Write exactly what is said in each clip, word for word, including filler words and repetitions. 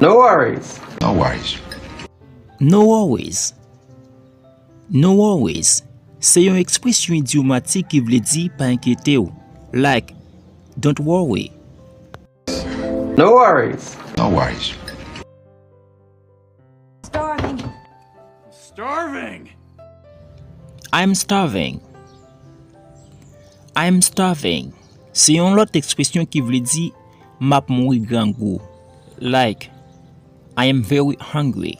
No worries. No worries. No worries. No worries. Se yon ekspresyon idyomatik ki vle di pa enkyete w. Like, don't worry. No worries. No worries. Starving. Starving. I'm starving. I'm starving. Se yon lòt ekspresyon ki vle di m ap mouri grangou. Like, I am very hungry.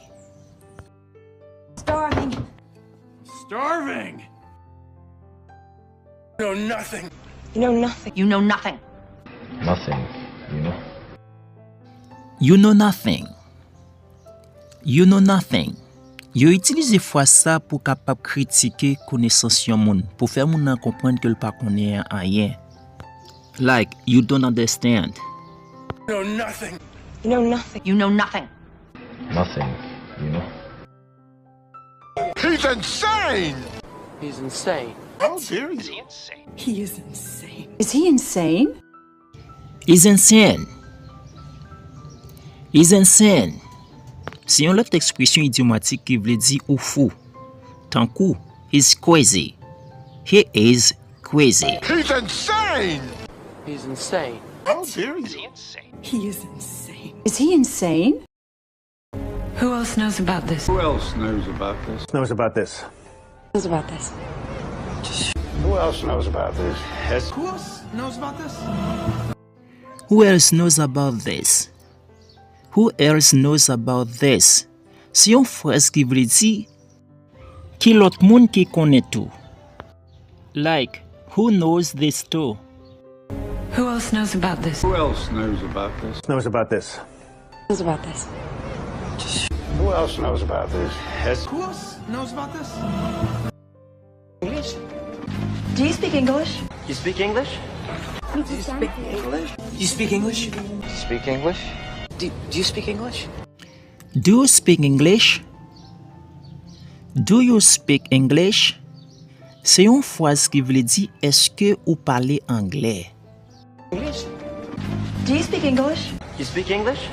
Starving. Starving. You know nothing. You know nothing. You know nothing. Nothing, you know. You know nothing. You know nothing. Yo itilize fraz sa pou kapab kritike konesans yon moun, pou fè moun nan konprann ke l pa konnen anyen. Like, you don't understand. You know nothing. You know nothing. You know nothing. Nothing, you know. He's insane. He's insane. How dare you? He is insane. Is he insane? He's insane. He's insane. Se yon lòt ekspresyon idyomatik ki vle di ou fou. Tankou, he's crazy. He is crazy. He's insane. He's insane. How dare you? He is insane. Is he insane? Who else knows about this? Who else knows about this? Knows about this. Knows about this. Who else knows about this? Who else knows about this? Who else knows about this? Who else knows about this? Se yon fraz ki vle di ki lòt moun ki konnen tou. Like, who knows this too? Who else knows about this? Who else knows about this? Knows about this. Knows about this. Who else knows about this? Who else knows about this? Do you speak English? You speak English? Do you speak English? You speak English? Speak English? Do, do you speak English? Do you speak English? Do you speak English? Se yon fraz ki vle di èske ou pale anglè? Do you speak English? You speak English?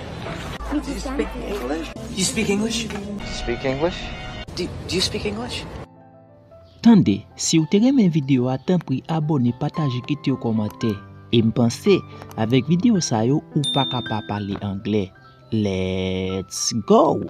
Do you speak English? You speak English? Speak English? Do, do you speak English? Tande, si w te renmen videyo a, tanpri abòne, pataje, kite yon kòmantè. E m panse, avèk videyo sa yo, ou pa ka pa pale anglè. Let's go!